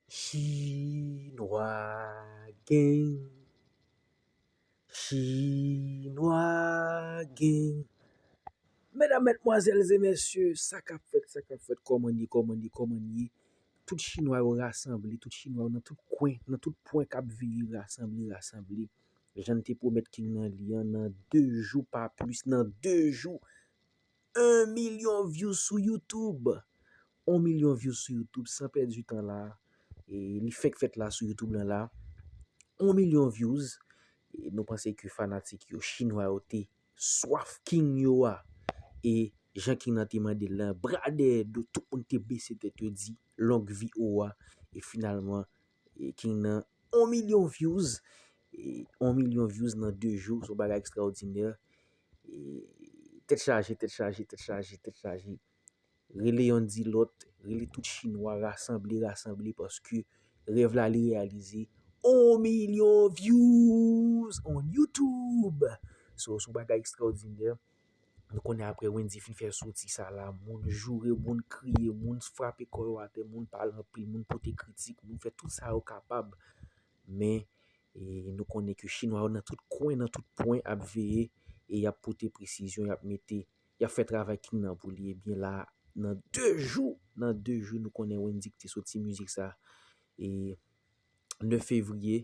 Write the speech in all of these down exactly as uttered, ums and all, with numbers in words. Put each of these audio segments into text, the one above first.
Chinwa Gang. Chinwa Gang. Medam, medmwazèl e mesye, sa k ap fèt, sa k ap fèt, kòman n ye, kòman n ye, kòman n ye? Tout Chinwa yo rasanble, tout Chinwa yo nan tout kwen, nan tout pwen k ap veye, rasanble, rasanble. Jan n te pwomèt King nan li an, nan de jou pa plis, nan de jou, yon milyon views sou YouTube. Yon milyon views sou YouTube, san pèdi tan la. E li fenk fèt la sou YouTube lan la. Yon milyon views. E nou panse ke fanatik yo, Chinwa yo te swaf King yo a. E jan King nan te mande l lan, bra dèyè do, tout moun te bese tèt yo di, "Long vi O A." E finalman, e King nan yon milyon views. E yon milyon views nan de jou, se yon bagay ekstraòdinè. E tèt chaje, tèt chaje, tèt chaje, tèt chaje. Rele yonn di lòt, rele tout Chinwa, rasanble, rasanble, paske rèv la li reyalize. Yon milyon views on YouTube. So, se yon bagay ekstraòdinè. Nou konnen apre Wendyy fin fè soti sa la, moun joure, moun kriye, moun frape kò yo atè, moun pale anpil, moun pote kritik, moun fè tout sa yo kapab. Men, e, nou konnen ke Chinwa yo nan tout kwen, nan tout pwen ap veye e y ap pote presizyon, y ap mete, y ap fè travay King nan pou li. Ebyen la, nan de jou, nan de jou, nou konnen Wendyy ki te soti mizik sa. E nèf fevriye,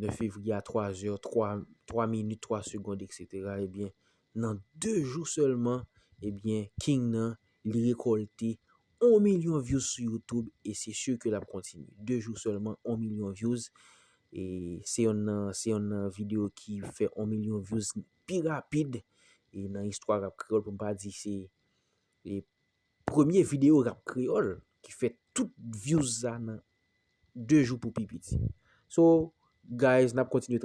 nèf fevriye a twa zè, twa, twa minit, twa segond, etsetera. Ebyen, nan de jou sèlman, ebyen, King nan, li rekòlte yon milyon views sou YouTube e se si ke l ap kontinye. De jou sèlman, yon milyon views. E se yonn nan, se yonn nan videyo ki fè yon milyon views pi rapid e nan istwa rap kreyòl, pou m pa di se, e, premye videyo rap kreyòl ki fè tout views sa nan de jou pou pi piti. So, guys, n ap kontinye